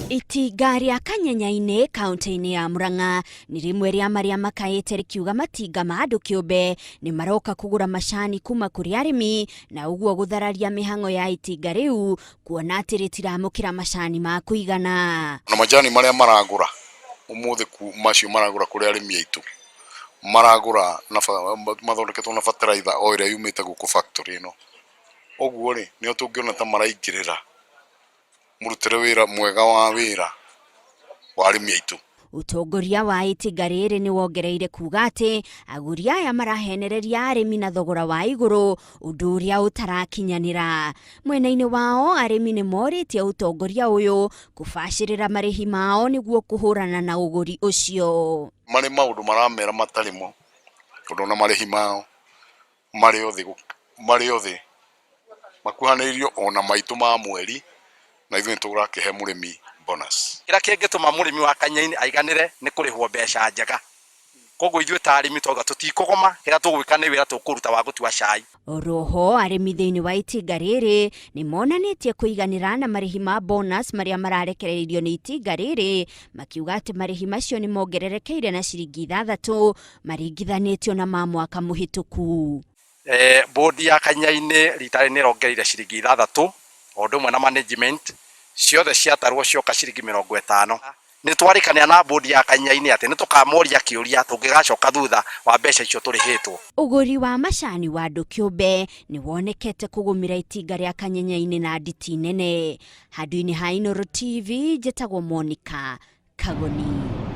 Itinga rĩa Kanyenya-inĩ kaunti-inĩ ya Murang'a nĩ rĩmwe rĩa marĩa makaĩte rĩkiuga matinga ma andũ kĩũmbe nĩ maroka kũgũra macani kuma kũrĩ arĩmi na ũguo gũthararia mĩhang'o ya itinga rĩu kuona atĩ rĩtiramũkĩra macani ma kũigana. Na majani marĩa maragũra ũmũthĩ macio maragũra kũrĩ arĩmi aitũ maragũra na mathondeketwo na bataraitha o ĩrĩa yumĩte gũkũ factory ĩno. Ũguo rĩ, nĩo tũngĩona ta maraingĩrĩra mũrutĩre wĩra mwega wa wĩra wa arĩmi aitũ. Ũtongoria wa itinga rĩrĩ nĩ wongereire kuga atĩ agũri aya marahenereria arĩmi na thogora wa igũrũ, ũndũ ũrĩa ũtarakinyanĩra. Mwena-inĩ wao, arĩmi nĩ morĩtie ũtongoria ũyũ kũbacĩrĩra marĩhi mao nĩguo kũhũrana na ũgũri ũcio. Marĩ maũndũ maramera matarĩ mo, tondũ ona marĩhi mao marĩ o thĩ, marĩ o thĩ, makuhanĩrĩirie o na maitũ ma mweri, na ithuĩ nĩ tũrakĩhe mũrĩmi bonus. Kĩrĩa kĩngĩtũma mũrĩmi wa Kanyainĩ aiganĩre nĩ kũrĩhwo mbeca njega. Koguo ithuĩ ta arĩmi twauga tũtikũgoma, kĩrĩa tũgwĩka nĩ wĩra tũkũruta wa gũtua cai. Oroho arĩmi thĩinĩ wa itinga rĩrĩ nĩ monanĩtie kũiganĩra na marĩhi ma bonus marĩa mararekereirio nĩ itinga rĩrĩ, makiuga atĩ marĩhi macio nĩ mongererekeire na ciringi ithathatũ maringithanĩtio na ma mwaka mũhĩtũku. Board ya Kanyainĩ rita rĩrĩ nĩ ĩrongereire ciringi ithathatũ o ũndũ ũmwe na management, ciothe ciatarwo cioka ciringi 50. Nĩ twarĩkanĩra na board ya Kanyainĩ atĩ nĩ tũkamoria kĩũria tũngĩgacoka thutha wa mbeca icio tũrĩhĩtwo. Ũgũri wa macani wa andũ kĩũmbe nĩ wonekete kũgũmĩra itinga rĩa Kanyenyainĩ na nditi nene. Handũ-inĩ ha Inooro TV, njĩtagwo Monica Kagoni.